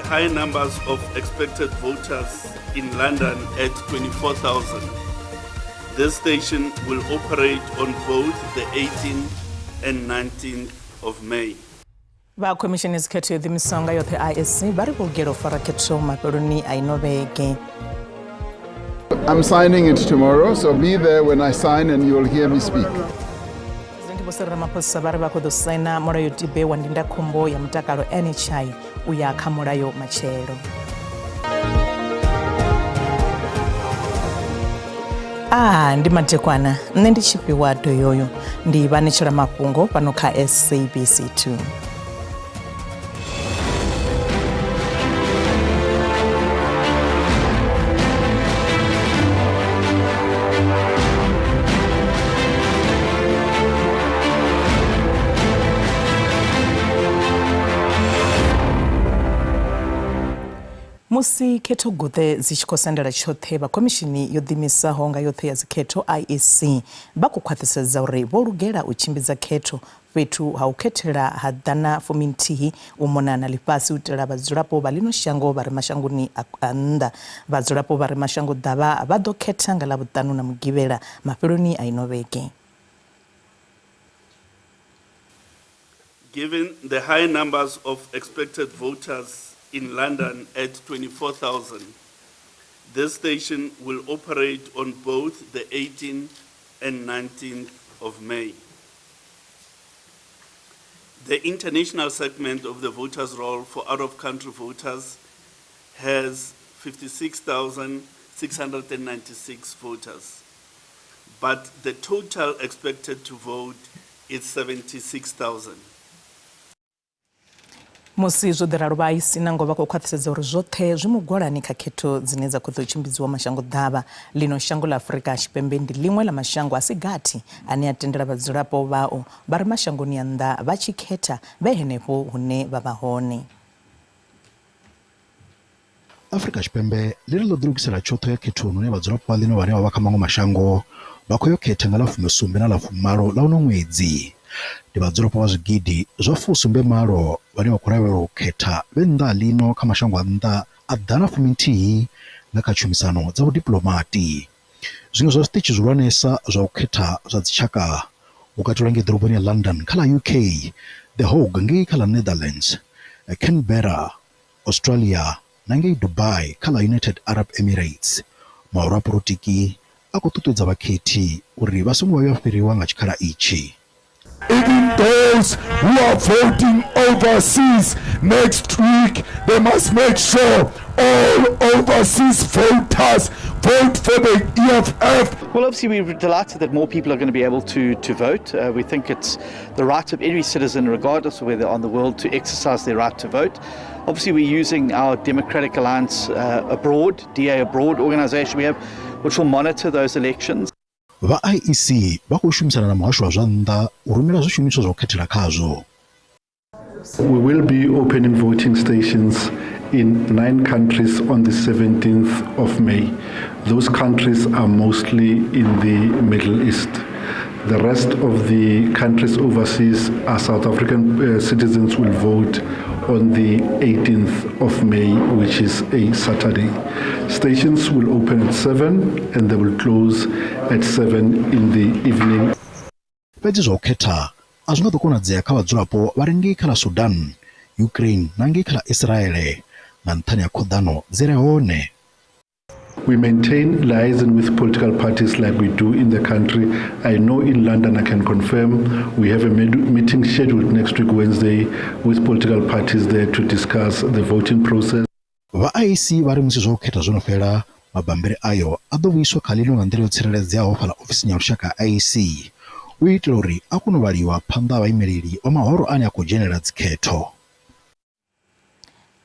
high numbers of expected voters in London at 24,000, this station will operate on both the 18th and 19th of May. Vha khomishini dzikhetho yo ḓiimisaho nga yoṱhe IEC vha ri vho lugela u fara khetho mafheloni a ino vhege. I'm signing it tomorrow, so be there when I sign and you'll hear me speak. President Vho Cyril Ramaphosa vha ri vha khou ḓo saina mulayotibe wa ndindakhombo ya mutakalo NHI u ya kha mulayo matshelo. Ah, ndi madekwana nṋe ndi tshifhiwa doyoyo ndi vhanetshela mafhungo fhano kha SABC 2. Musi khetho guṱe dzi tshi khou sendela tshoṱhe, vha khomishini yo ḓiimisaho nga yoṱhe ya dzikhetho, IEC, vha khou khwaṱhisedza uri vho lugela u tshimbidza khetho fhethu ha u khethela ha ḓana fuminthihi u mona na ḽifhasi u itela vhadzulapo vha ḽino shango vha re mashangoni a nnḓa. Vhadzulapo vha re mashango ḓavha vha ḓo khetha nga Ḽavhuṱanu na Mugivhela mafheloni a ino vhege. Given the high numbers of expected voters in London at 24,000, this station will operate on both the 18th and 19th of May. The international segment of the voters' roll for out-of-country voters has 56,696 voters, but the total expected to vote is 76,000. Musi zwo ḓi ralo vha IEC nangoho vha khou khwaṱhisedza uri zwoṱhe zwi mugwalani kha khetho dzine dza khou ḓo tshimbidziwa mashango ḓavha. Ḽino shango ḽa Afrika Tshipembe ndi ḽiṅwe ḽa mashango a si gathi ane a tendela vhadzulapo vhao vha re mashangoni a nnḓa vha tshi khetha vhe henefho hune vha vha hone. Afrika Tshipembe ḽi ri ḽo ḓilugisela tshoṱhe u ya khethoni hune vhadzulapo vha ḽino vhane vha vha kha maṅwe mashango vha khou yo khetha nga ḽa 17 na ḽa 18 ḽa uno ṅwedzi. Ndi vhadzulapo vha zwigidi zwa 78 vhane vha khou lavhelelwa u khetha vhe nnḓa ha ḽino kha mashango a nnḓa a ḓana fuminthihi nga kha tshumisano dza vhudiplomati. Zwiṅwe zwa zwiṱitshi zwihulwanesa zwa u khetha zwa dzitshaka hu katelwa ngei ḓoroboni ya London kha ḽa UK, The Hague ngei kha ḽa Netherlands, Canberra, Australia na ngei Dubai kha ḽa United Arab Emirates. Mahoro a polotiki a khou ṱuṱuwedza vhakhethi uri vha songo vha vhuya vha fhiriwa nga tshikhala itshi. Even those who are voting overseas next week, they must make sure all overseas voters vote for the EFF. Well, obviously, we're delighted that more people are going to be able to, to vote. Uh, we think it's the right of every citizen, regardless of where they are in the world, to exercise their right to vote. Obviously, we're using our Democratic Alliance uh, Abroad, DA Abroad organization we have, which will monitor those elections. Vha IEC vha khou shumisana na muhasho wa zwa nnḓa u rumela zwishumiswa zwa u khethela khazwo. We will be opening voting stations in nine countries on the 17th of May. Those countries are mostly in the Middle East. The rest of the countries overseas are South African uh, citizens will vote on the 18th of May, which is a Saturday. Stations will open at 7 and they will close at 7 in the evening. Fhedzi zwa u khetha a zwi nga ḓo konadzea kha vhadzulapo vha re ngei kha ḽa Sudan, Ukraine na ngei kha ḽa Israele nga nṱhani ha khuḓano dzi re hone. We maintain liaison with political parties like we do in the country. I know in London, I can confirm, we have a meeting scheduled next week, Wednesday, with political parties there to discuss the voting process. Vha IEC vha ri musi zwa u khetha zwo no fhela, mabammbiri ayo a ḓo vhuiswa kha ḽino nga nḓila yo tsireledzeaho fhaḽa ofisini ya lushaka ya IEC u itela uri a kone u vhaliwa phanḓa ha vhaimeleli vha mahoro ane a khou dzhenela dzikhetho.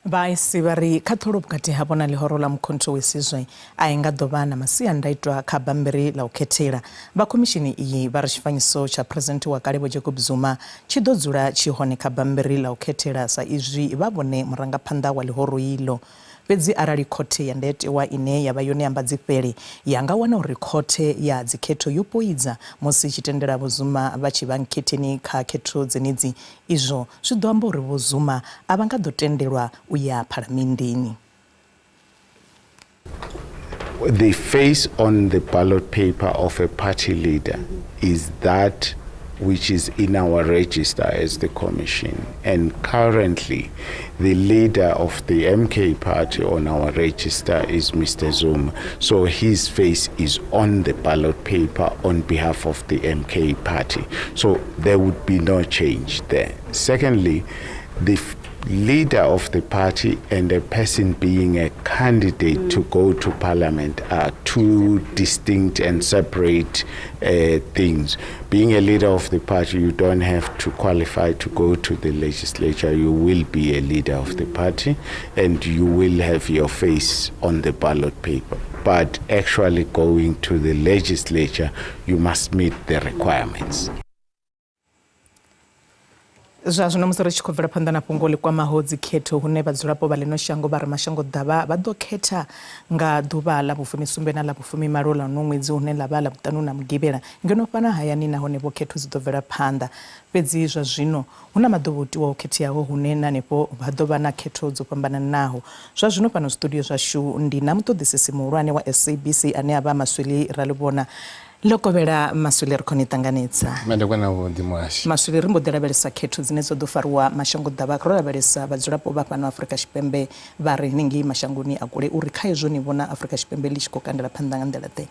Vha IEC vha ri khaṱhulo vhukati havho na ḽihoro ḽa Mkhonto we Sizwe a i nga ḓo vha na masiandaitwa kha bammbiri ḽa u khethela. Vha khomishini iyi vha ri tshifanyiso tsha Phresidennde wa kale Vho Jacob Zuma tshi ḓo dzula tshi hone kha bammbiri ḽa u khethela sa izwi vha vhone murangaphanḓa wa ḽihoro iḽo. Fhedzi arali khothe ya ndayotewa ine ya vha yone ambadzifhele ya nga wana uri khothe ya dzikhetho yo poidza musi i tshi tendela Vho Zuma vha tshi vha nkhetheni kha khetho dzenedzi, izwo zwi ḓo amba uri Vho Zuma a vha nga ḓo tendelwa u ya phalamenndeni. The face on the ballot paper of a party leader is that which is in our register as the commission. And currently, the leader of the MK party on our register is Mr. Zuma. So his face is on the ballot paper on behalf of the MK party. So there would be no change there. Secondly, the leader of the party and a person being a candidate to go to parliament are two distinct and separate things. Being a leader of the party, you don't have to qualify to go to the legislature. You will be a leader of the party and you will have your face on the ballot paper. But actually going to the legislature, you must meet the requirements. Zwa zwino musi ri tshi khou bvela phanḓa na fhungo ḽi kwamaho dzikhetho hune vhadzulapo vha ḽino shango vha re mashango ḓavha vha ḓo khetha nga ḓuvha ḽa vhufumisumbe na ḽa vhufumimalo ḽa uno ṅwedzi hune ḽa vha Ḽavhuṱanu na Mugivhela ngeno fhano hayani nahone vho khetho dzi ḓo bvela phanḓa. Fhedzi zwa zwino hu na maḓuvha o tiwaho khetheaho hune na hanefho ha ḓo vha na khetho dzo fhambananaho. Zwa zwino fhano studio zwashu ndi na muṱoḓisisi muhulwane wa SABC ane a vha Maswili Ralivhona. Ḽo kovhela Maswili ri khou ni ṱanganedza. Madekwana avhuḓi muhashi. Maswili ri mbo ḓi lavhelesa khetho dzine dzo ḓo fariwa mashango ḓavha ro lavhelesa vhadzulapo vha fhano Afrika Tshipembe vha re henengei mashangoni a kule uri kha izwo ni vhona Afrika Tshipembe ḽi tshi khou kandela phanḓa nga nḓila ḓe?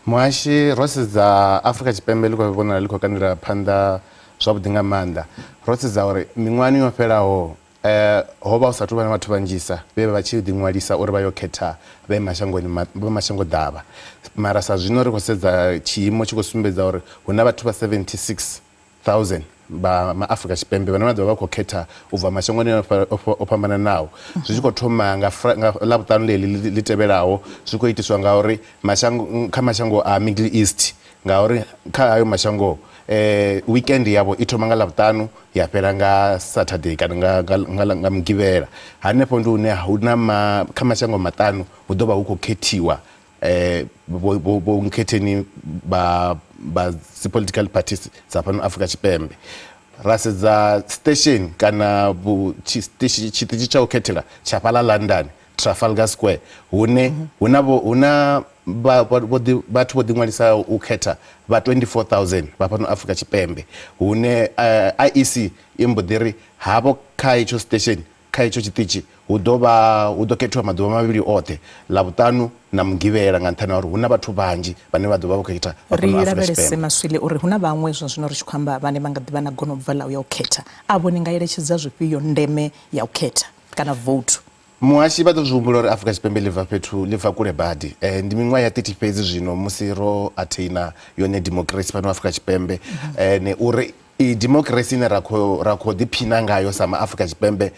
Muhashi, ro sedza Afrika Tshipembe ḽi khou vhonala ḽi khou kandela phanḓa zwavhuḓi nga maanḓa. Ro sedza uri miṅwahani yo fhelaho Ho vha hu sa athu vha na vhathu vhanzhisa vhe vha vha tshi ḓiṅwalisa uri vha yo khetha vhe mashangoni vha mashango ḓavha. Mara sa zwino ri khou sedza tshiimo tshi khou sumbedza uri hu na vhathu vha 76,000 vha maAfrika Tshipembe vhane vha ḓo vha vha khou khetha u bva mashangoni o fhambananaho. Zwi tshi khou thoma nga Ḽavhuṱanu ḽeḽi ḽi tevhelaho, zwi khou itiswa ngauri mashango kha mashango a Middle East ngauri kha hayo mashango weekend yavho i thoma nga Ḽavhuṱanu ya fhela nga Saturday kana nga, nga, nga, nga Mugivhela. Hanefho ndi hune hu na ma, kha mashango maṱanu hu ḓo vha hu khou khethiwa vho, vho, vho nkhetheni vha, vha dzi political parties dza fhano Afrika Tshipembe. Ra sedza station kana vhu, tshiṱitshi tsha u khethela tsha fhaḽa London Trafalgar Square hune hu na hu na vhathu vho ḓiṅwalisaho u khetha vha 24,000 vha fhano Afrika Tshipembe hune IEC i mbo ḓi ri havho kha itsho station kha itsho tshiṱitshi hu ḓo vha hu ḓo khethiwa maḓuvha mavhili oṱhe Ḽavhuṱanu na Mugivhela nga nṱhani ha uri hu na vhathu vhanzhi vhane vha ḓo vha vho khetha vha Ri fhano Afrika lavhelese Tshipembe. Maswili uri hu na vhaṅwe zwa zwino ri tshi khou amba vhane vha nga ḓi vha na gonobva ḽa u ya u khetha avho ni nga eletshedza zwifhio ndeme ya u khetha kana vouthu? Muhashi vha ḓo zwi humbula uri Afrika Tshipembe ḽi bva fhethu ḽi bva kule badi. Ndi miṅwaha ya 30 fhedzi zwino musi ro atheina yone democracy fhano Afrika Tshipembe. Ne uri i democracy ine ra khou ra khou ḓiphina ngayo sa maAfrika Tshipembe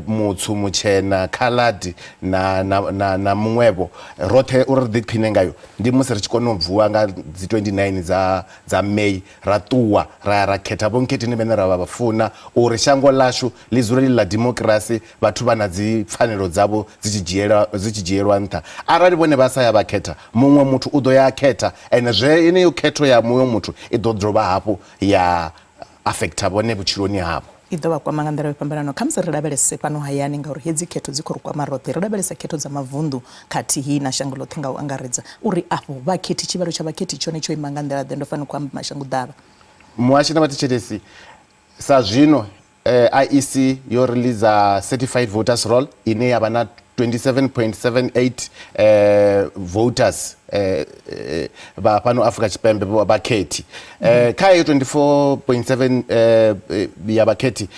mutswu, mutshena, coloured na na na, na muṅwevho roṱhe uri ri ḓiphine ngayo ndi musi ri tshi kona u vuwa nga dzi 29 dza dza May ra ṱuwa ra ya ra khetha vhonkhetheni vhane ra vha funa uri shango ḽashu ḽi dzule ḽi ḽa democracy vhathu vha na dzi pfanelo dzavho dzi tshi dzhielwa dzi tshi dzhielwa nṱha. Arali vhone vha sa ya vha khetha, muṅwe muthu u ḓo ya a khetha ende zwe yeneyo khetho ya muṅwe muthu i ḓo dovha hafhu ya affecta vhone vhutshiloni havho. I ḓo vha kwama nga nḓila yo fhambananaho. Khamusi ri lavhelese fhano hayani ngauri hedzi khetho dzi khou ri kwama roṱhe. Ri lavhelesa khetho dza mavunḓu khathihi na shango ḽoṱhe nga u angaredza uri afho vhakhethi, tshivhalo tsha vhakhethi tshone tsho ima nga nḓila ḓe. Ndo fanela u khou amba mashango ḓavha. Muhashi na vhathetshelesi, sa zwino IEC yo releasa certified voters roll ine ya vha na 27.78 voters vha fhano Afrika Tshipembe vhakhethi. Kha heyo 24.7 ya vhakhethi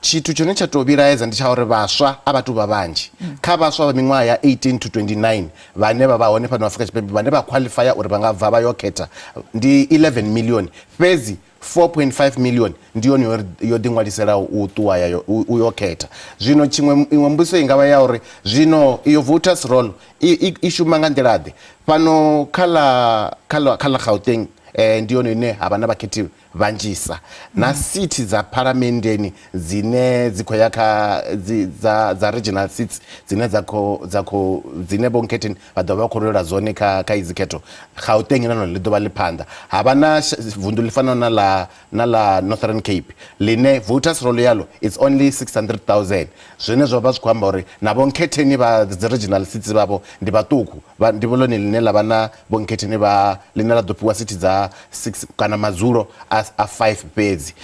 tshithu tshine tsha tou vhilaedza ndi tsha uri vhaswa a vha tou vha vhanzhi. Kha vhaswa vha miṅwaha ya 18 to 29 vhane vha vha hone fhano Afrika Tshipembe vhane vha qualifya uri vha nga bva vha yo khetha ndi 11 million fhedzi 4.5 million ndi yone yo ḓiṅwaliselaho u ṱuwa ya u yo khetha. Zwino tshiṅwe iṅwe mbudziso i nga vha ya uri zwino iyo voters roll i, i shuma nga nḓila ḓe? Fhano kha ḽa kha ḽa kha ḽa Gauteng ndi yone ine ha vha na vhakhethi vhanzhisa na sithi dza phalamenndeni dzine dzi khou ya kha dzi, dza, dza regional seats dzine dza khou dza khou dzine vho nkhetheni vha ḓo vha khou lwela dzone kha kha idzi khetho. Gauteng na ḽone ḽi ḓo vha ḽi phanḓa. Ha vha na vunḓu ḽi fanaho na ḽa Northern Cape ḽine voters roll yalo it's only 600,000, zwine zwa vha zwi khou amba uri na vho nkhetheni vha dzi regional seats vhavho ndi vhaṱuku. Ndi ḽone ḽine ḽa vha na vho nkhetheni vha ḽine ḽa ḓo fhiwa sithi dza 6 kana madzulo a 5 fhedzi.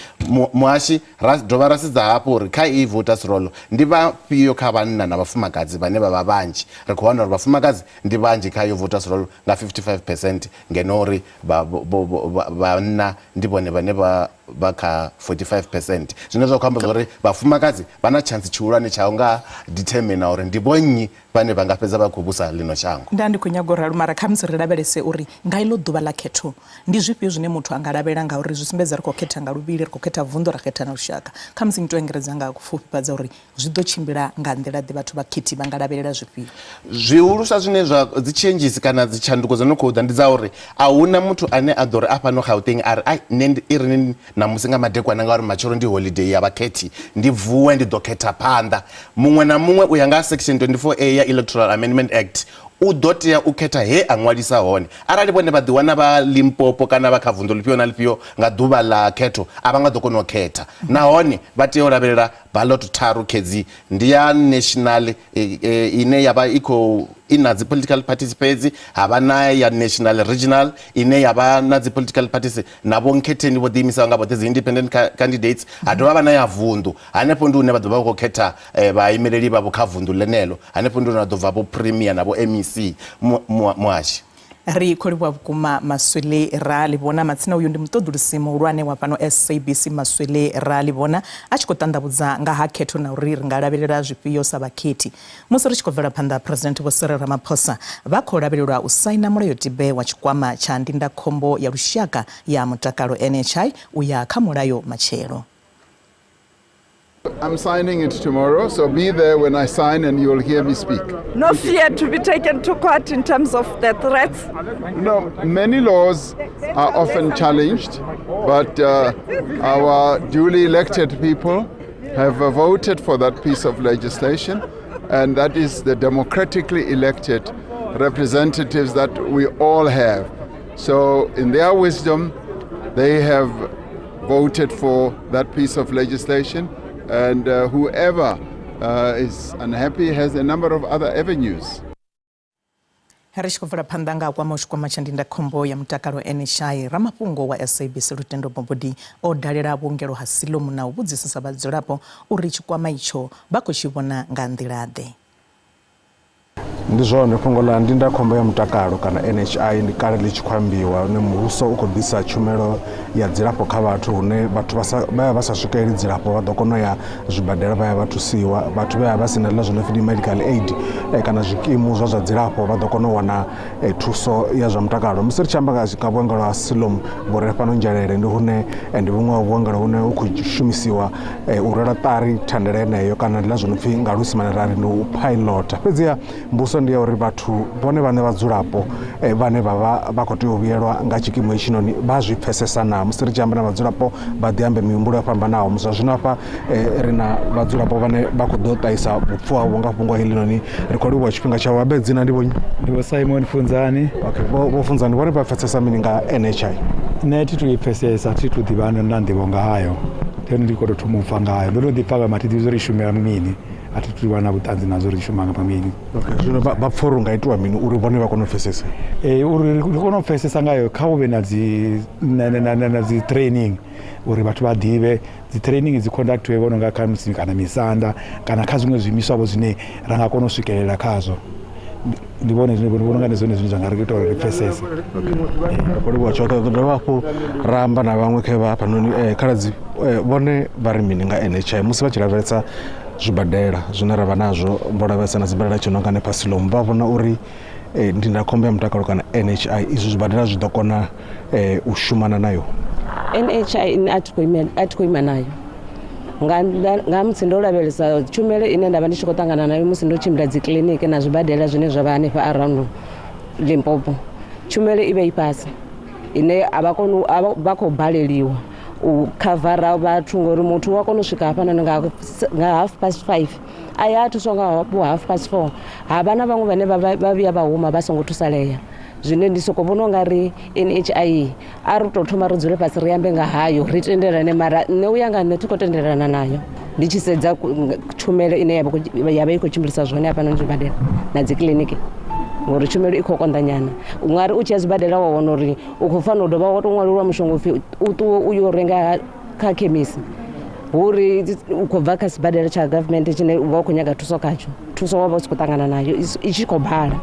Muhashi, ra dovha ra sedza hafhu uri kha iyi voters roll ndi vhafhio kha vhanna na vhafumakadzi vhane vha vha vhanzhi. Ri khou wana uri vhafumakadzi ndi vhanzhi kha iyo voters roll nga 55%, ngeno uri vhanna ndi vhone vhane vha kha 45%, zwine zwa khou amba zwori vhafumakadzi vha na chance tshihulwane tsha u nga determina uri ndi vhonnyi vhane vha nga fhedza vha khou vhusa ḽino shango. Nda ndi khou nyaga u ralo, mara khamusi ri lavhelese uri nga iḽo ḓuvha ḽa khetho ndi zwifhio zwine muthu anga lavhelela, ngauri zwi sumbedza ri khou khetha nga luvhili, ri khou khetha vunḓu, ra khetha na lushaka. Khamusi ni tou engedza nga pfufhifhadza uri zwi ḓo tshimbila nga nḓila ḓe, vhathu vhakhethi vha nga lavhelela zwifhio? Zwihulusa zwine zwa dzi changes kana dzi tshanduko dzo no khou ḓa ndi dza uri a huna muthu ane a ḓo ri a fhano Gauteng a ri ai nṋe i ri ni ṋamusi nga madekwana, ngauri matshelo ndi holiday ya vhakhethi, ndi vuwe ndi ḓo khetha phanḓa. Muṅwe na muṅwe u ya nga section 24A ya Electoral Amendment Act u ḓo tea u khetha he a ṅwalisa hone. Arali vhone vha ḓiwana vha Limpopo kana vha kha vunḓu ḽifhio na ḽifhio nga ḓuvha ḽa khetho, a vha nga ḓo kona u khetha. Nahone vha tea u lavhelela ballot tharu khedzi: ndi ya national ine ya vha i khou i na dzi political parties fhedzi, ha vha na ya national regional ine ya vha na dzi political parties na vho nkhetheni vho ḓiimisaho nga vhoṱhe, dzi independent candidates, ha dovha vha na ya vunḓu. Hanefho ndi hune vha ḓo vha vha khou khetha vhaimeleli vhavho kha vunḓu ḽeneḽo. Hanefho ndi hune vha ḓo bva vho premier na vho MEC. Muhashi. Ri khou livhuwa vhukuma Maswele ra Livhona. Matsina uyu ndi muṱoḓulusi muhulwane wa fhano SABC. Maswele ra Livhona a tshi khou ṱanḓavhudza nga ha khetho na uri ri nga lavhelela zwifhio sa vhakhethi. Musi ri tshi khou bvela phanḓa, President Vho Cyril Ramaphosa vha khou lavhelelwa u saina mulayotibe wa tshikwama tsha ndindakhombo ya lushaka ya mutakalo NHI u ya kha mulayo matshelo. I'm signing it tomorrow, so be there when I sign and you'll hear me speak. No fear to be taken to court in terms of the threats? No, many laws are often challenged, but our duly elected people have voted for that piece of legislation, and that is the democratically elected representatives that we all have. So, in their wisdom, they have voted for that piece of legislation, and whoever is unhappy has a number of other avenues. Ri tshi khou bvela phanḓa nga kwama tshikwama tsha ndindakhombo ya mutakalo NHI, ramafhungo wa SABC Lutendo Bobodi o dalela vhuongelo ha Siloam na u vhudzisisa vhadzulapo uri tshikwama itsho vha khou tshi vhona nga nḓila-ḓe. Ndi zwone, fhungo ḽa ndindakhombo ya mutakalo kana NHI ndi kale ḽi tshi khou ambiwa, hune muvhuso u khou ḓisa tshumelo ya dzilafho kha vhathu, hune vhathu vha sa vha vha sa swikeleli dzilafho vha ḓo kona u ya zwibadela vha ya vha thusiwa. Vhathu vhe vha vha si na ḽa zwo no pfhi ndi medical aid kana zwikimu zwa zwa dzilafho vha ḓo kona u wana thuso ya zwa mutakalo. Musi ri tshi amba nga vhuongelo ha Siloam vhu re fhano Nzhelele, ndi hune ndi vhuṅwe ha vhuongelo hune hu khou shumisiwa u rwela ṱari thandela yeneyo, kana ndi ḽa zwo no pfhi nga luisimane ra ri ndi u pilota. Fhedziha mbudziso ndi ya uri vhathu vhone vhaṋe vhadzulapo vhane vha vha vha khou tea u vhuyelwa nga tshikimu hetshinoni vha zwi pfesesa naa. Musi ri tshi amba na vhadzulapo vha ḓi ambe mihumbulo yo fhambanaho. Zwa zwino hafha ri na vhadzulapo vhane vha khou ḓo ṱahisa vhupfhiwa havho nga fhungo heḽinoni. Ri khou livhuwa tshifhinga tshavho. Habe dzina ndi vhonnyi? Ndi Vho Simon Funzani. Okay, vho Funzani, vhone vha pfesesa mini nga NHI? Nṋe thi tu i pfesesa, thi tu ḓivha na nḓivho nga hayo. Ndi hone ndi khou tou thoma u pfa ngayo. Ndo no ḓi pfa nga mara thi ḓivhi zwo ri shumela mini. A thi tu vha na vhuṱanzi na zwo ri shuma nga mini. Okay, zwino vha pfa uri hu nga itiwa mini uri vhone vha kone u pfesesa? Ee, uri ri kone u pfesesa ngayo, kha hu vhe na dzi na dzi training uri vhathu vha ḓivhe. Dzi training dzi conductiwe vho no nga kha musi kana misanda kana kha zwiṅwe zwiimiswa vho zwine ra nga kona u swikelela khazwo. Ndi vhone zwine ndi vhona unga ndi zwone zwine zwa nga ri ita uri ri pfesese. Ri khou livhuwa tshoṱhe. Ri ḓo dovha hafhu ra amba na vhaṅwe khe vha hafhanoni. Khaladzi, vhone vha ri mini nga NHI musi vha tshi lavhelesa zwibadela zwine ra vha nazwo, vho lavhelesa na sibadela tshi no nga hanefha Siloam, vha vhona uri ndindakhombo ya mutakalo kana NHI izwi zwibadela zwi ḓo kona u shumana nayo? NHI nṋe a thi khou ima, a thi khou ima nayo nga nga musi ndo lavhelesa tshumelo ine nda vha ndi tshi khou ṱangana nayo musi ndo tshimbila dzi kiḽiniki na zwibadela zwine zwa vha hanefha around Limpopo. Tshumelo i vha i fhasi ine a vha koni, vha khou baleliwa. u khavara vhathu ngori muthu wa kona u swika hafhanoni nga 5:30 a ya a thuswa nga vho 4:30. Ha vha na vhaṅwe vhane vha vhuya vha huma vha songo thusalea. Zwine ndi soko vhona ungari NHI a ri tou thoma ri dzule fhasi ri ambe nga hayo ri tendelane, mara nṋe u ya nga nṋe thi khou tendelana nayo ndi tshi sedza tshumelo ine ya vha i khou tshimbilisa zwone hafhanoni zwibadela na dzi kiḽiniki, ngori tshumelo i khou konḓa nyana. Ungari u tshi ya zwibadela wa wana uri u khou fanela u dovha wa tou ṅwalelwa mushonga upfhi u ṱuwe u yo renga kha khemisi, hu uri u khou bva kha sibadela tsha government tshine u vha u khou nyaga thuso khatsho, thuso wa vha u si khou ṱangana nayo i tshi khou bala.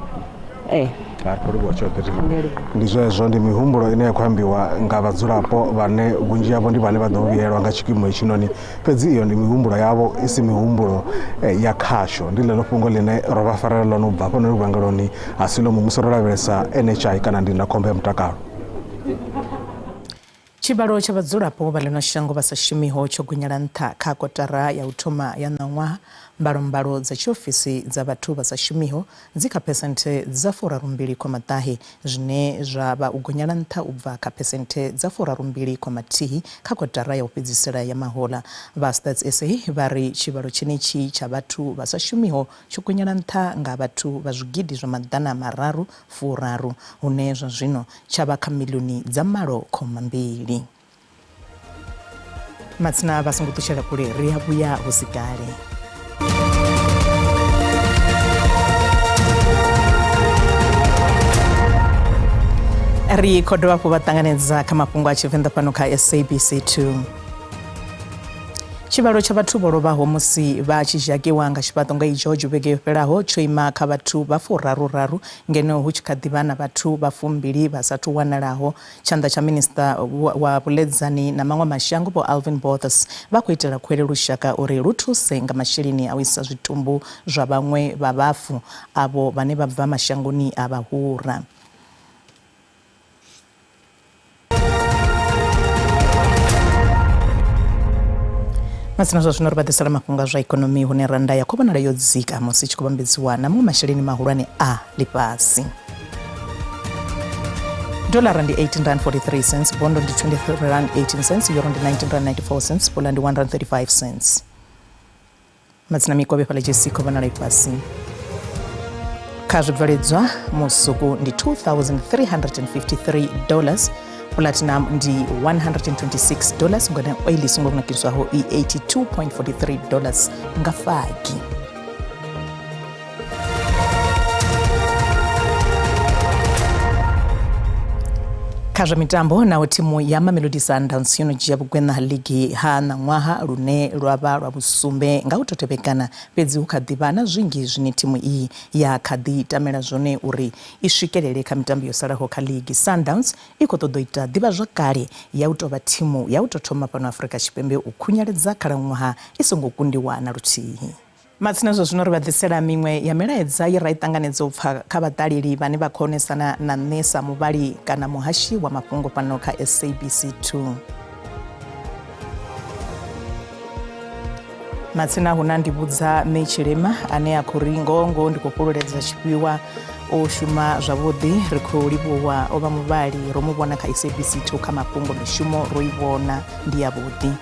Ndi zwezwo, ndi mihumbulo ine ya khou ambiwa nga vhadzulapo vhane vhunzhi havho ndi vhane vha ḓo vhuyelwa nga tshikimu hetshinoni, fhedzi iyo ndi mihumbulo yavho i si mihumbulo ya khasho. Ndi ḽeḽo fhungo ḽine ro vha farela ḽone u bva hafhanoni vhuongeloni ha Siloam musi ro lavhelesa NHI kana ndindakhombo ya mutakalo. Tshivhalo tsha vhadzulapo vha ḽino shango vha sa shumiho tsho gonyela nṱha kha kotara ya u thoma ya ṋaṅwaha. Mbalombalo dza tshiofisi dza vhathu vha sa shumiho dzi kha phesenthe dza 32.9, zwine zwa vha u gonyela nṱha u bva kha phesenthe dza 32.1 kha kotara ya u fhedzisela ya mahoḽa. Vha Stats SA vha ri tshivhalo tshenetshi tsha vhathu vha sa shumiho tsho gonyela nṱha nga vhathu vha zwigidi zwa 330, hune zwa zwino tsha vha kha miḽioni dza 8.2. Matsina vha songo ṱutshela kule, ri a vhuya hu si kale. Ri khou dovha hafhu vha ṱanganedza kha mafhungo a Tshivenḓa fhano kha SABC 2. Tshivhalo tsha vhathu vho lovhaho musi vha tshi zhakiwa nga tshifhaṱo ngei George vhege yo fhelaho tsho ima kha vhathu vha furaru-raru ngeno hu tshi kha ḓi vha na vhathu vha fumbili vha sa athu wanalaho. Tshanḓa tsha Minisiṱa wa Vhuḽedzani na maṅwe mashango Vho Alvin Bothas vha khou itela khuwele lushaka uri lu thuse nga masheleni a u isa zwitumbu zwa vhaṅwe vha vhafu avho vhane vha bva mashangoni a vhahura. Matsina zwa zwino ri vha ḓisela mafhungo a zwa ikonomi hune rannda ya khou vhonala yo dzika musi i tshi khou vhambedziwa na maṅwe masheleni mahulwane a ḽifhasi. Dollar ndi 18 rand 43 cents, bondo ndi 23 rand 18 cents, euro ndi 19 rand 94 cents, pula ndi 1 rand 35 cents. Madzina mikovhe fhaḽa JSE khou vhonala i fhasi. Kha zwibveledzwa musuku ndi 2353 dollars, platinum ndi 126 dollars, ngeno oil i songo nakiswaho i 82.43 dollars nga fagi. Kha zwa mitambo, naho thimu ya Mamelodi Sundowns yo no dzhia vhugweṋa ha ligi ha ṋaṅwaha lune lwa vha lwa vhusumbe nga u tou tevhekana, fhedzi hu kha ḓi vha na zwinzhi zwine thimu iyi ya kha ḓi tamela zwone uri i swikelele kha mitambo yo salaho kha ligi. Sundowns i khou ṱoḓa u ita ḓivhazwakale ya u tou vha thimu ya u tou thoma fhano Afrika Tshipembe u khunyeledza khalaṅwaha i songo kundiwa na luthihi. Matsina zwa zwino ri vha ḓisela miṅwe ya milaedza ye ra i ṱanganedza u pfa kha vhaṱaleli vhane vha khou onesana na nṋe sa muvhali kana muhashi wa mafhungo fhano kha SABC 2. Matsina hu na ndi vhudza Mme Tshilema ane a khou ri ngoho ngoho ndi khou fhululedza tshifhiwa o shuma zwavhuḓi ri khou livhuwa o vha muvhali ro mu vhona kha SABC 2 kha mafhungo mishumo ro i vhona ndi yavhuḓi.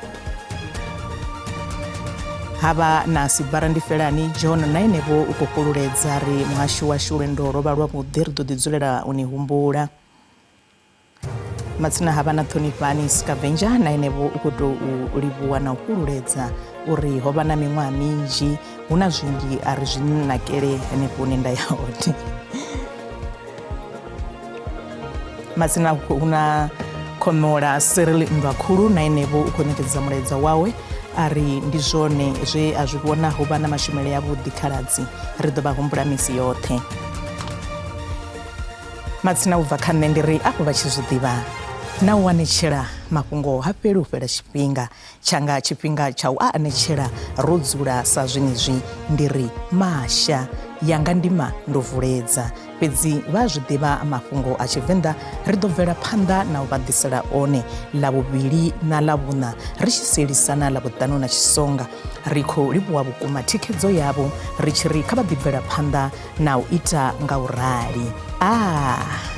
Havha na Sibara Ndifelani John na enevho u khou fhululedza ri muhasho washu lwendo lwo vha lwavhuḓi ri ḓo ḓi dzulela u ni humbula. Matsina havha na Ṱhonifhani Scavenger na enevho u khou tou livhuwa na u fhululedza uri ho vha na miṅwaha minzhi hu na zwinzhi a ri zwi nakele henefho hune nda ya hone. Matsina hu na Khomola Cyril Nndwakhulu na enevho u khou ṋekedza mulaedza wawe a ri ndi zwone zwe a zwi vhona ho vha na mashumele avhuḓi khaladzi ri ḓo vha humbula misi yoṱhe. Matsina u bva kha nṋe ndi ri afho vha tshi zwi ḓivha na u anetshela mafhungo ha fheli u fhela tshifhinga tshanga tshifhinga tsha u a anetshela ro dzula sa zwenezwi ndi ri masha yanga ndima ndo vuledza fhedzi vha zwi ḓivha mafhungo a Tshivenḓa ri ḓo bvela phanḓa na u vha ḓisela one Ḽavhuvhili na Ḽavhuṋa ri tshi sielisana Ḽavhuṱanu na Tshisonga. Ri khou livhuwa vhukuma thikhedzo yavho ri tshi ri kha vha ḓi bvela phanḓa na u ita nga u rali. Ah!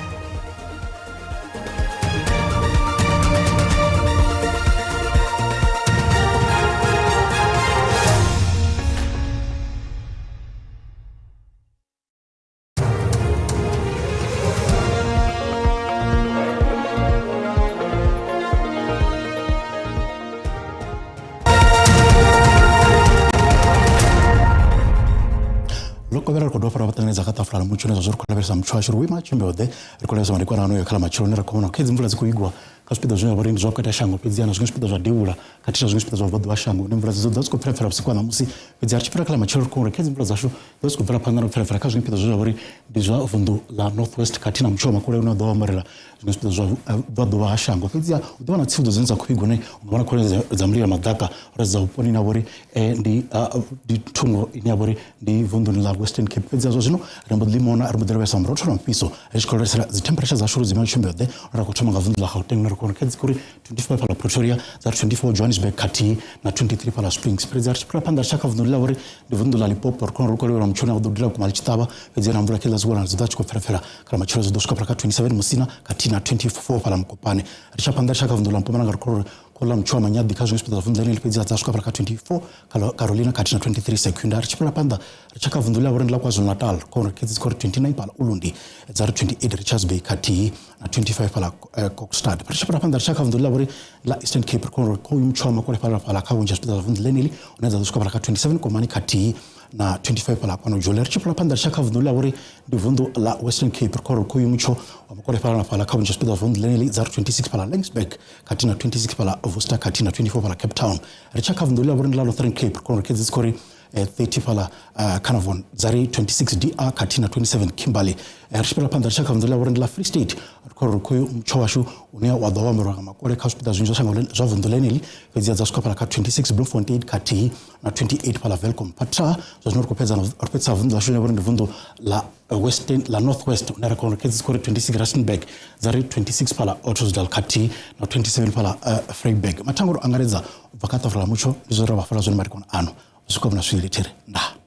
Kovhela ri khou dovha fara vha ṱanganedza kha ṱafula ḽa mutsho une zwa zwo ri khou lavhelesa mutsho washu ri vhuima tshumbe ḓe ri khou lavhelesa madekwana ano ya kha ḽa matsheloni ri khou vhona khe dzi mvula dzi khou igwa kha zwipiḓa zwine zwa vha uri ndi zwa vhukati ha shango fhedzi na zwiṅwe zwipiḓa zwa devhula khathihi na zwiṅwe zwipiḓa zwa vhubvaḓuvha shango hune mvula dzi ḓo dzi khou pfelapfela vhusiku ha ṋamusi fhedzi ri tshi fhira kha ḽa matshelo ri khou uri khe dzi mvula dzashu ḓo dzi khou bvela phanḓa na u pfelapfela kha zwiṅwe zwipiḓa zwine zwa vha uri ndi zwa vunḓu ḽa North West khathihi na mutsho wa makole une wa ḓo vha ambarela zwiṅwe zwipiḓa zwa vhubvaḓuvha ha shango fhedziha hu ḓo vha na tsivhudzo dzine dza khou vhigwa hune hu nga vha na khonadzeo dza mililo ya maḓaka ro sedza vhuponi ine ya vha uri ndi thungo ine ya vha uri ndi vunḓuni ḽa Western Cape fhedziha zwa zwino ri mbo ḓi mona ri mbo ḓi lavhelesa murotho na mufhiso ri tshi khou lavhelesela dzi temperature dzashu uri dzi ima tshumbeo ḓe ra khou thoma nga vunḓu ḽa Gauteng ri khou wana kha dzi khou ri 25 fhaḽa Pretoria dza ri 24 Johannesburg khathihi na 23 fhaḽa Springs fhedzi ri tshi fhira phanḓa ri tshi kha vunḓu ḽa uri ndi vunḓu ḽa Limpopo ri khou ri khou lavhelelwa mutsho une wa ḓo dudela vhukuma ḽi tshi ṱavha fhedzi na mvula kheḽa dzi wela dzi ḓo tshi khou pfelapfela kha matshelo dzi ḓo swika fhaḽa kha 27 Musina khathihi na 24 fhaḽa Mokopane ri tshi phanḓa ri tshi kha vunḓu ḽa Mpumalanga ri khou ri khou ḽa mutsho wa manyaḓi kha zwiṅwe zwipiḓa zwa vunḓu ḽeneḽi fhedzi dza swika fhaḽa kha 24 Carolina khathihi na 23 Secunda ri tshi fhira phanḓa ri tshi kha vunḓu ḽa vhori ndi ḽa KwaZulu-Natal khou ri dzi khou ri 29 fhaḽa Ulundi dza ri 28 Richards Bay khathihi na 25 fhaḽa Kokstad ri tshi fhira phanḓa ri tshi kha vunḓu ḽa vhori ḽa Eastern Cape ri khou ri khou mutsho wa makole fhaḽa fhaḽa kha vhunzhi ha zwipiḓa zwa vunḓu ḽeneḽi hune dza ḓo swika fhaḽa kha 27 Komani khathihi na 25 fhaḽa kwano Jolia ri tshi fhira phanḓa ri tshi kha vunḓu ḽa vhori ndi vunḓu ḽa Western Cape ri khou ri khou mutsho wa makole fhaḽa na fhaḽa kha vhunzhi ha zwipiḓa zwa vunḓu ḽeneḽi dza ri 26 fhaḽa Laingsburg khathihi na 26 fhaḽa Worcester khathihi na 24 fhaḽa Cape Town ri tshi kha vunḓu ḽa vhori ndi ḽa Northern Cape ri khou ri dzi khou ri 30 fhaḽa Carnarvon dza ri 26 DR khathihi na 27 Kimberley ri tshi fhira phanḓa ri tshi kha vunḓu ḽa vhori ndi ḽa Free State ri khou ri khoyu mutsho washu une wa ḓo ambariwa nga makole kha zwipiḓa zwinzhi zwa shango zwa vunḓu ḽeneḽi fhedzi dza swika fhaḽa kha 26 Bloemfontein khathihi na 28 fhaḽa Welkom Patra zwa zwino ri khou fhedza ri fhedzisa vunḓu ḽashu ḽine vhori ndi vunḓu ḽa Western ḽa North West hune ra khou ri dzi khou ri 26 Rustenburg dza ri 26 fhaḽa Ottosdal khathihi na 27 fhaḽa Vryburg mathango ro angaredza u bva kha ṱafula ḽa mutsho ndi zwo ra vha fara zwone madekwana ano u swika vhona swili thiri ndaa.